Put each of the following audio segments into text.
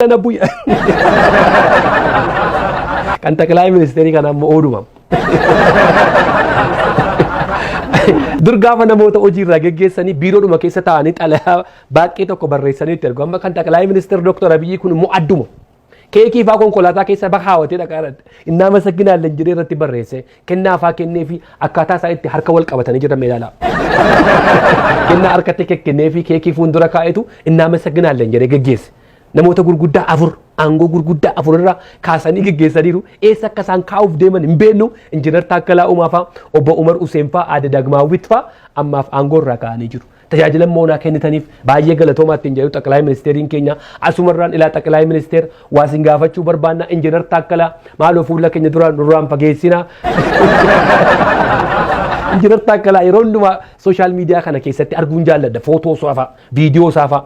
Na bu'e. Kan xaqilaayi ministeerii kana ammoo ooduma. Dur gaafa namoota hojii irraa geggeessanii biiroodhuma keessa taa'anii xalayaa baay'ee tokko barreessanii itti ergu. Amma kan xaqilaayi ministeer Dooktar Abiyyi kun immoo adduma. Keekii faa konkolaataa keessa baha haawwatee dhaqaa irratti. Innaa masaginaalleen jedhee irratti barreesse. Kennaa faa kennee fi akkaataa isaa itti harka wal qabatanii jiran ilaalaa. Kennaa harkatti kennee fi keekii fuuldura kaa'etu innaa masaginaalleen jedhee geggeesse. Namoota gurguddaa afur aangoo gurguddaa afur irraa kaasanii geggeessaniiru. Eessa akka isaan kaa'uuf deeman hin beeknu. Injiinar Taakkalaa Uumaa faa, Obbo Umar Useen faa, Aadde Daagmaawwit faa ammaaf aangoo irraa kaa'anii jiru. Tajaajila moonaa kennitaniif baay'ee galatoomaa ittiin jedhu xaqilaayi ministeeriin keenya asumarraan ilaa xaqilaayi ministeer waa isin gaafachuu barbaanna. Injiinar Taakkalaa, maaloo fuula keenya duraan nurraan fageessinaa. Injiinar Taakkalaa yeroo hundumaa sooshaal miidiyaa kana keessatti arguun jaalladha. Footoo isaa fa'a, viidiyoo isaa fa'a.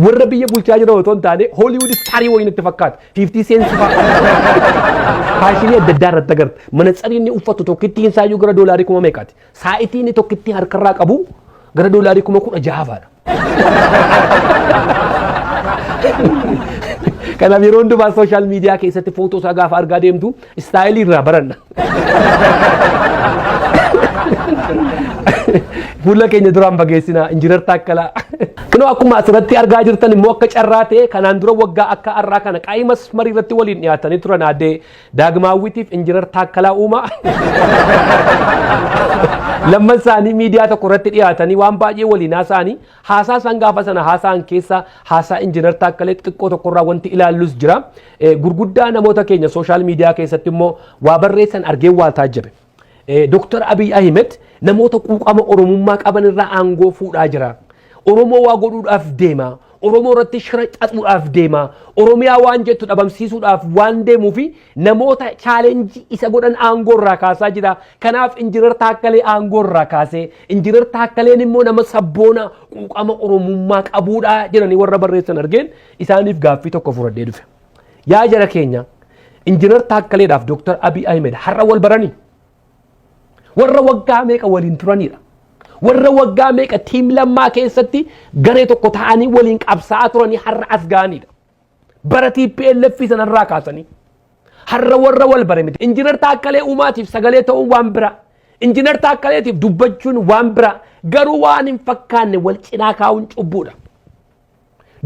Warra biyya bulchaa jiran otoo hin taane Hollywood starii wayii natti fakkaata. 50 Cent fa'a. Faashinii adda addaa irratti agarta. Manatsari inni uffatu tokkittiin isaayyuu gara doolaarii kuma meeqaati? Saa'itii inni tokkittii harkarraa qabu gara doolaarii 16,000 fa'aadha. Kanaaf yeroo hundumaa sooshaal miidiyaa keessatti footoo isaa gaafa argaa deemtu istaayilii irraa baranna. Fuula keenya duraan fageessinaa Injiinar Taakkalaa. Kunoo akkuma asirratti argaa jirtan immoo akka carraa ta'e kanaan dura waggaa akka har'aa kana qaayii masmarii irratti waliin dhiyaatanii turan aadde Daagmaawwitiif Injiinar Taakkalaa Uumaa. Lamman isaanii miidiyaa tokko irratti dhiyaatanii waan baay'ee waliin haasa'anii haasaa isaan gaafa sana haasa'an keessa haasaa Injiinar Taakkalee xixiqqoo tokkorraa wanti ilaallus jira. Gurguddaa namoota keenya sooshaal miidiyaa keessatti immoo waa barreessan argee waa taajjabe. Dooktar Abiy Ahmed namoota quuqama Oromummaa qaban irraa aangoo fuudhaa jira. Oromoo waa godhuudhaaf deema. Oromoo irratti shira xaxuudhaaf deema. Oromiyaa waan jettu dhabamsiisuudhaaf waan deemuu fi namoota chaalenjii isa godhan aangoo irraa kaasaa jira. Kanaaf Injiinar Taakkalee aangoo irraa kaasee, Injiinar Taakkaleen immoo nama sabboona quuqama Oromummaa qabuudha jedhanii warra barreessan argeen isaaniif gaaffii tokko fudhadhee dhufe. Yaa jara keenya, Injiinar Taakkaleedhaaf Dooktar Abiy Ahmed har'a wal baranii? Warra waggaa meeqa waliin turanidha. Warra waggaa meeqa tiim Lammaa keessatti garee tokko ta'anii waliin qabsaa'aa turanii har'a as ga'anidha. Bara TPLF sanarraa kaasanii. Har'a warra wal bare miti. Injiinar Taakkalee Uumaatiif sagalee ta'uun waan bira. Injiinar Taakkaleetiif dubbachuun waan bira. Garuu waan hin fakkaanne wal cinaa kaa'uun cubbuudha.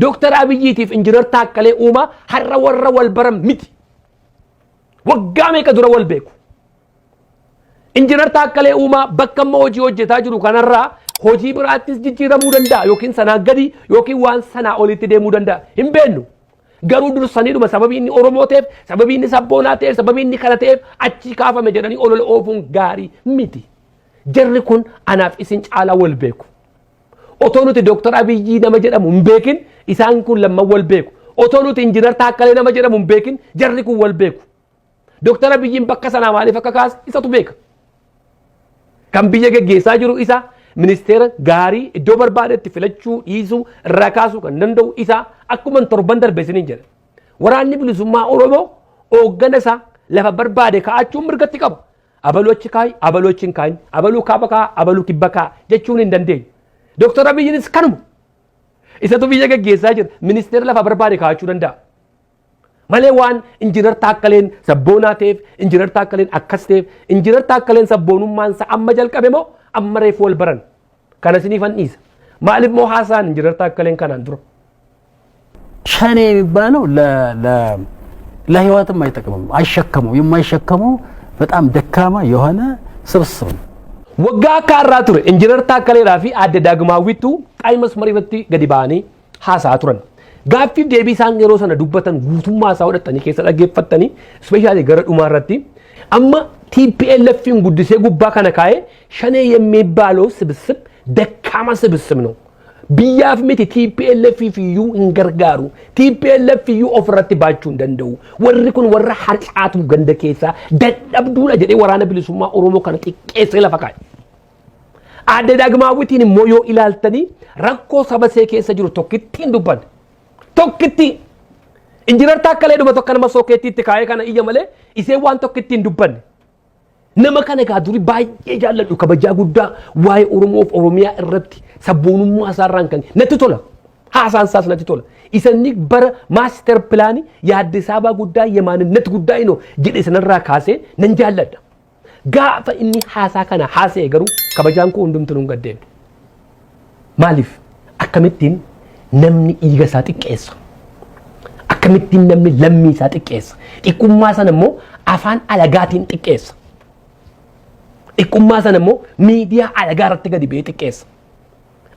Dooktar Abiyyiitiif Injiinar Taakkalee Uumaa har'a warra wal baran miti. Waggaa meeqa dura wal beeku. Injiinar Taakkalee Uumaa bakka amma hojii hojjetaa jiru kanarraa hojii biraattis jijjiiramuu danda'a yookiin sanaa gadi yookiin waan sanaa olitti deemuu danda'a. Hin beeknu. Garuu dursaniidhuma sababii inni Oromoo ta'eef, sababii inni sabboonaa ta'eef, sababii inni kana ta'eef achii kaafame jedhanii olola oofuun gaarii miti. Jarri kun anaaf isin caalaa wal beeku. Otoo nuti Dooktar Abiyyii nama jedhamu hin beekin isaan kun lamman wal beeku. Otoo nuti Injiinar Taakkalee nama jedhamu hin beekin jarri kun wal beeku. Dooktar Abiyyiin bakka sanaa maaliif akka kaase isatu beeka. Kan biyya geggeessaa jiru isa, ministeera gaarii iddoo barbaadetti filachuu dhiisuu irraa kaasuu kan danda'u isa. Akkuma torban darbe isiniin jedha. Waraanni Bilisummaa Oromoo hooggana isaa lafa barbaade kaa'achuun mirgatti qaba. Abaluu achi kaa'i, abaluu achi hin kaa'in, abaluu kaaba kaa'a, abaluu kibba kaa'a jechuun hin dandeenye. Dooktar Abiyyiinis kanuma. Isatu biyya geggeessaa jira. Ministeera lafa barbaade kaa'achuu danda'a. Malee waan Injiinar Taakkaleen sabboonaa ta'eef, Injiinar Taakkaleen akkas ta'eef, Injiinar Taakkaleen sabboonummaan isaa amma jalqabe moo amma reefu wal baran? Kana isiniifan dhiisa. Maaliif moo haasa'an Injiinar Taakkaleen kanaan dura? ሸኔ የሚባለው ለህይወትም አይጠቅምም፣ አይሸከመው የማይሸከመው በጣም ደካማ የሆነ ስብስብ ነው። Waggaa akka har'aa ture Injiinar Taakkaleedhaa fi Aadde Daagmaawwittu qaayii masmarii irratti gadi ba'anii haasa'aa turan. Gaaffiif deebii isaan yeroo sana dubbatan guutummaa isaa hodhatanii keessa dhaggeeffattanii ispeeshaalii gara dhumaa irratti amma TPLF'n guddisee gubbaa kana kaa'ee ሸኔ የሚባለው ስብስብ ደካማ ስብስብ ነው። Biyyaaf miti, TPLF iyyuu hin gargaaru. TPLF iyyuu ofirratti baachuu hin danda'u. Warri kun warra harcaatu ganda keessaa dadhabduudha jedhee waraana Bilisummaa Oromoo kana xiqqeessee lafa kaa'e. Aadde Daagmaawwitiin immoo yoo ilaaltanii rakkoo saba see keessa jiru tokkitti hin dubbanne. Tokkitti. Injiinar Taakkalee dhuma tokko nama sookeettiitti kaa'ee kana iyya malee iseen waan tokkitti hin dubbanne. Nama kana egaa duri baay'ee jaalladhu, kabajaa guddaa waa'ee Oromoof Oromiyaa irratti sabboonummaa isaarraan kan natti tola. Haasaan isaas natti tola. Isa inni bara master plan የአዲስ አበባ ጉዳይ የማንነት ጉዳይ ነው jedhe sanarraa kaasee nan jaalladha. Gaafa inni haasaa kana haasa'e garuu kabajaan koo hundumtuu nuun gaddeeme. Maaliif? Akkamittiin namni dhiiga isaa xiqqeessa? Akkamittiin namni lammii isaa xiqqeessa? Xiqqummaa sana immoo afaan alagaatiin xiqqeessa. Xiqqummaa sana immoo miidiyaa alagaa irratti gadi ba'ee xiqqeessa.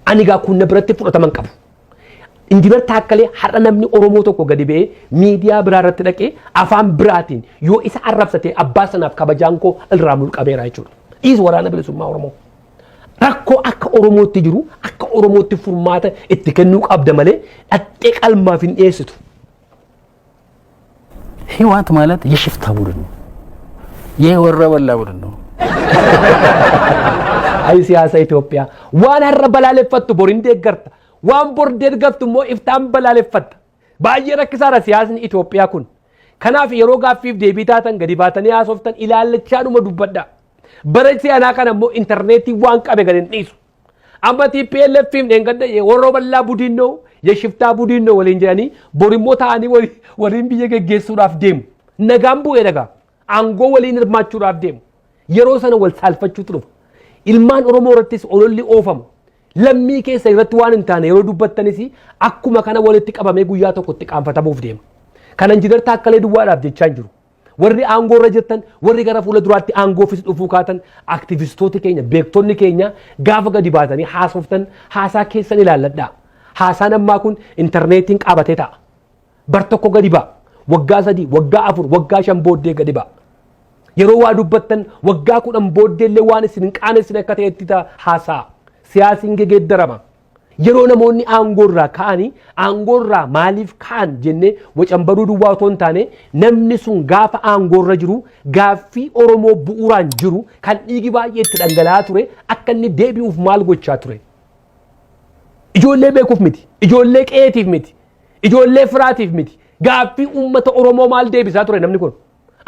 Ani egaa kun na biratti fudhataman qabu. Injinar Taakkalee har'a namni Oromoo tokko gadi ba'ee miidiyaa biraa irratti dhaqee afaan biraatiin yoo isa arrabsate, abbaa sanaaf kabajaan koo irraa mulqameera jechuudha. Dhiis Waraana Bilisummaa Oromoo. Rakkoo akka Oromootti jiru akka Oromootti furmaata itti kennuu qabda malee dhattee qalmaaf hin dhiyeessitu. ህወሓት ማለት የሽፍታ ቡድን ነው። ይህ ወረበላ ቡድን ነው። Ayi siyaasa Itoophiyaa, waan har'a balaaleffattu bor hin deeggarta. Waan bor deeggartu immoo iftaan balaaleffatta. Baay'ee rakkisaadha siyaasni Itoophiyaa kun. Kanaaf yeroo gaaffiif deebii taatan, gadi baatanii haasoftan, ilaallachaadhuma dubbadha. Bara si'anaa kana immoo intarneetii waan qabe gadi hin dhiisu. Amma TPLF fi dheengadda warra bal'aa ቡድን ነው, የሽፍታ ቡድን ነው waliin jedhanii, borimmoo ta'anii waliin biyya geggeessuudhaaf deemu. Nagaan bu'ee dhagaa aangoo waliin hirmaachuudhaaf deemu. Yeroo sana wal saalfachuutu dhufa. Ilmaan Oromoo irrattis ololli oofamu. Lammii keessa irratti waan hin taane yeroo dubbattanis akkuma kana walitti qabamee guyyaa tokkotti qaanfatamuuf deema. Kana Injinar Taakkalee duwwaadhaaf jechaa hin jiru. Warri aangoo irra jirtan, warri gara fuula duraatti aangoofis dhufuu kaatan, aktivistooti keenya, beektonni keenya, gaafa gadi baatanii haasoftan haasaa keessan ilaalladhaa. Haasaan ammaa kun intarneetiin qabatee ta'a. Bar tokko gadi ba'a. Waggaa 3, waggaa 4, waggaa 5 booddee gadi ba'a. Yeroo waa dubbattan waggaa 10 booddee illee waan isin hin qaanessin akka ta'etti haasaa. Siyaasiin geeddarama. Yeroo namoonni aangoo irraa ka'anii, aangoo irraa maaliif ka'an jennee wacambaruu duwwaa otoo hin taane, namni sun gaafa aangoo irra jiru gaaffii Oromoo bu'uuraan jiru kan dhiigi baay'ee itti dhangala'aa ture akka inni deebi'uuf maal gochaa ture? Ijoollee beekuuf miti, ijoollee qe'eetiif miti, ijoollee firaatiif miti. Gaaffii uummata Oromoo maal deebisaa ture namni kun?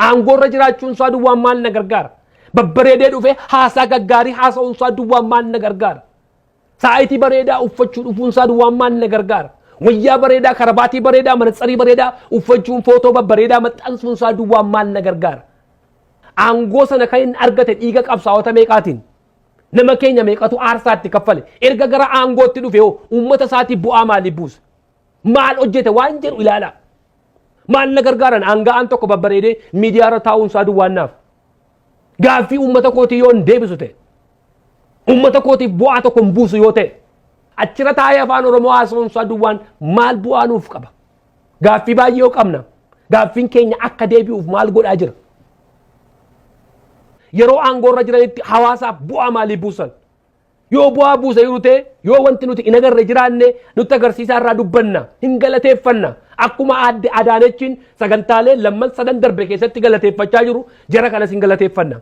Aangoo irra jiraachuun isaa duwwaan maal na gargaara? Babbareedee dhufee haasaa gaggaarii haasa'uun isaa duwwaan maal na gargaara? Saayitii bareedaa uffachuu dhufuun isaa duwwaan maal na gargaara? Wayyaa bareedaa, karabaatii bareedaa, manatsarii bareedaa uffachuun, footoo babbareedaa maxxansuun isaa duwwaan maal na gargaara? Aangoo sana kan inni argate dhiiga qabsaa'ota meeqaatiin? Nama keenya meeqatu aarsaatti kaffale? Erga gara aangootti dhufe hoo uummata isaatiif bu'aa maalii buusa? Maal hojjete waan jedhu ilaala. Maal na gargaaran aanga'aan tokko babbareedee miidiyaa irra taa'uun isaa duwwaan naaf? Gaaffii uummata kootii yoo hin deebisu ta'e, uummata kootiif bu'aa tokko hin buusu yoo ta'e, achirra taa'ee afaan Oromoo haasa'uun isaa duwwaan maal bu'aa nuuf qaba? Gaaffii baay'ee yoo qabna. Gaaffiin keenya akka deebi'uuf maal godhaa jira? Yeroo aangoo irra jiranitti hawaasaaf bu'aa maalii buusan? Yoo bu'aa buusa yeroo ta'e, yoo wanti nuti hin agarre jiraanne nutti agarsiisaa, irraa dubbanna, hin galateeffanna. Akkuma aadde Adaanechiin sagantaalee lamman sadan darbe keessatti galateeffachaa jiru, jara kanas hin galateeffanna.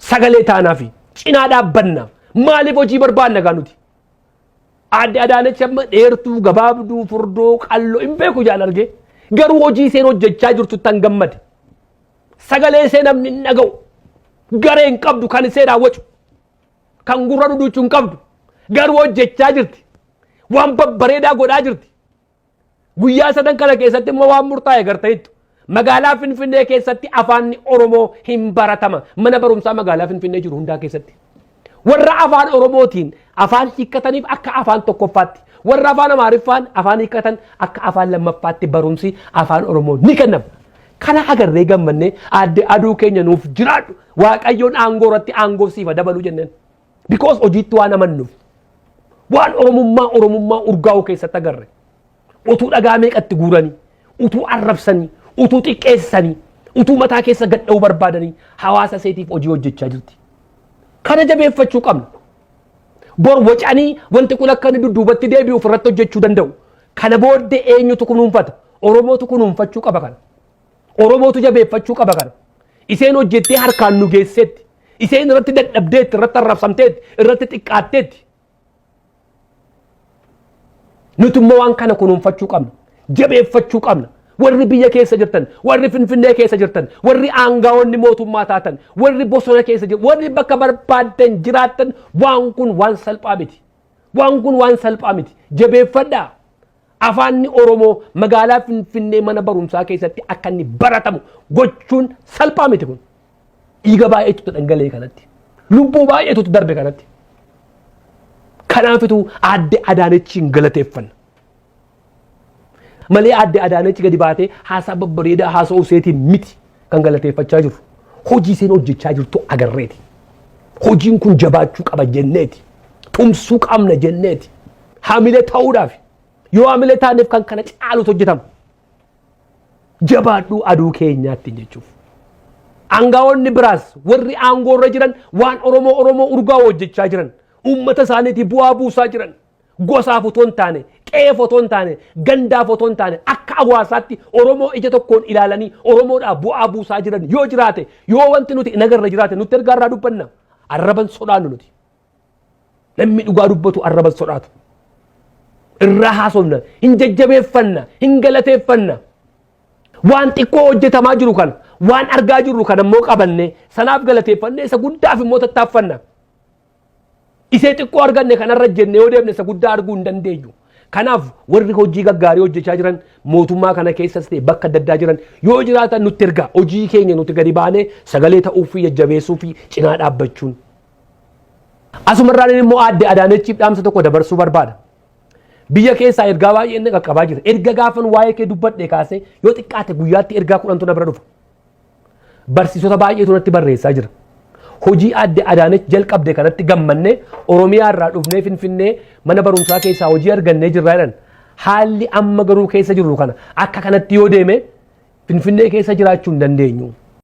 Sagalee taanaa fi cinaa dhaabbanna. Maaliif hojii barbaanna gaa nuti? Aadde Adaanechi amma dheertuu, gabaabduu, furdoo, qalloo hin beeku jaan argee. Garuu hojii isheen hojjechaa jirtu tan gammade. Sagalee ishee namni hin dhaga'u. Garee hin qabdu kan ishee raawwacu. Kan gurra duduuchuu hin qabdu. Garuu hojjechaa jirti. Waan babbareedaa godhaa jirti. Guyyaa sadan kana keessatti immoo waan murtaa'e gartaniittu. Magaalaa Finfinnee keessatti afaanni Oromoo hin baratama. Mana barumsaa magaalaa Finfinnee jiru hundaa keessatti. Warra afaan Oromootiin afaan hiikkataniif akka afaan tokkoffaatti, warra afaan Amaariffaan afaan hiikkatan akka afaan lammaffaatti barumsi afaan Oromoo ni kennama. Kana agarree gammannee, aadde aduu keenya nuuf jiraadhu, Waaqayyoon aangoo irratti aangoo siifa dabaluu jenneen. Because hojiitti waan amannuuf. Waan Oromummaa Oromummaa urgaa'u keessatti agarre. Utuu dhagaa meeqatti guuranii, utuu arrabsanii, utuu xiqqeessanii, utuu mataa keessa gadha'uu barbaadanii hawaasa seetiif hojii hojjechaa jirti. Kana jabeeffachuu qabna. Bor wacanii wanti kun akka inni dudduubatti deebi'uuf irratti hojjechuu danda'u. Kana booddee eenyutu kunuunfata? Oromootu kunuunfachuu qaba kana. Oromootu jabeeffachuu qaba kana. Isheen hojjettee harkaan nu geesseetti. Isheen irratti dadhabdeetti, irratti arrabsamteetti, irratti xiqqaatteetti. Nuti immoo waan kana kunuunfachuu qabna. Jabeeffachuu qabna. Warri biyya keessa jirtan, warri Finfinnee keessa jirtan, warri aangaa'onni mootummaa taatan, warri bosona keessa jirtan, warri bakka barbaaddan jiraattan, waan kun waan salphaa miti. Waan kun waan salphaa miti. Jabeeffadhaa. Afaanni Oromoo magaalaa Finfinnee mana barumsaa keessatti akka inni baratamu gochuun salphaa miti kun. Dhiiga baay'eetu dhangala'e kanatti. Lubbuu baay'eetu darbe kanatti. Kanaafitu aadde Adaanechiin galateeffanna. Malee aadde Adaanechi gadi baatee haasaa babbareedaa haasa'uu isheetiin miti kan galateeffachaa jiru. Hojii isheen hojjechaa jirtu agarreeti. Hojiin kun jabaachuu qaba jenneeti. Tumsuu qabna jenneeti. Hamilee ta'uudhaaf yoo hamilee taaneef kan kana caalutu hojjetama. Jabaadhuu aduu keenyaatti jechuuf. Aangawoonni biraas warri aangoorra jiran waan Oromoo Oromoo urgaa hojjechaa jiran uummata isaaniitii bu'aa buusaa jiran gosaaf otoo hin taane qe'eef otoo hin taane gandaaf otoo hin taane akka hawaasaatti Oromoo ija tokkoon ilaalanii Oromoodhaaf bu'aa buusaa jiran yoo jiraate, yoo wanti nuti hin agarre jiraate, nutti ergaa irraa dubbanna. Arraban sodaannu nuti. Namni dhugaa dubbatu arraban sodaatu. Irraa haasofna, hin jajjabeeffanna, hin galateeffanna. Waan xiqqoo hojjetamaa jiru kana, waan argaa jirru kana immoo qabanne sanaaf galateeffanne isa guddaaf immoo tattaaffanna. Isee xiqqoo arganne kanarra jenne yoo deemne isa guddaa arguu hin dandeenyu. Kanaaf warri hojii gaggaarii hojjechaa jiran mootummaa kana keessas ta'e bakka adda addaa jiran yoo jiraatan nutti ergaa. Hojii keenya nuti gadi baanee sagalee ta'uu fi jajjabeessuu fi cinaa dhaabbachuun. Asumarraan immoo aadde Adaanechiif dhaamsa tokko dabarsuu barbaada. Biyya keessaa ergaa baay'een na qaqqabaa jira. Erga gaafan waa'ee kee dubbadhe kaasee yoo xiqqaate guyyaatti ergaa 10tu na bira dhufa. Barsiisota baay'eetu natti barreessaa jira. Hojii aadde Adaanech jalqabde kanatti gammannee Oromiyaa irraa dhufnee Finfinnee mana barumsaa keessaa hojii argannee jirra jedhan. Haalli amma garuu keessa jirru kana akka kanatti yoo deeme Finfinnee keessa jiraachuu hin dandeenyu.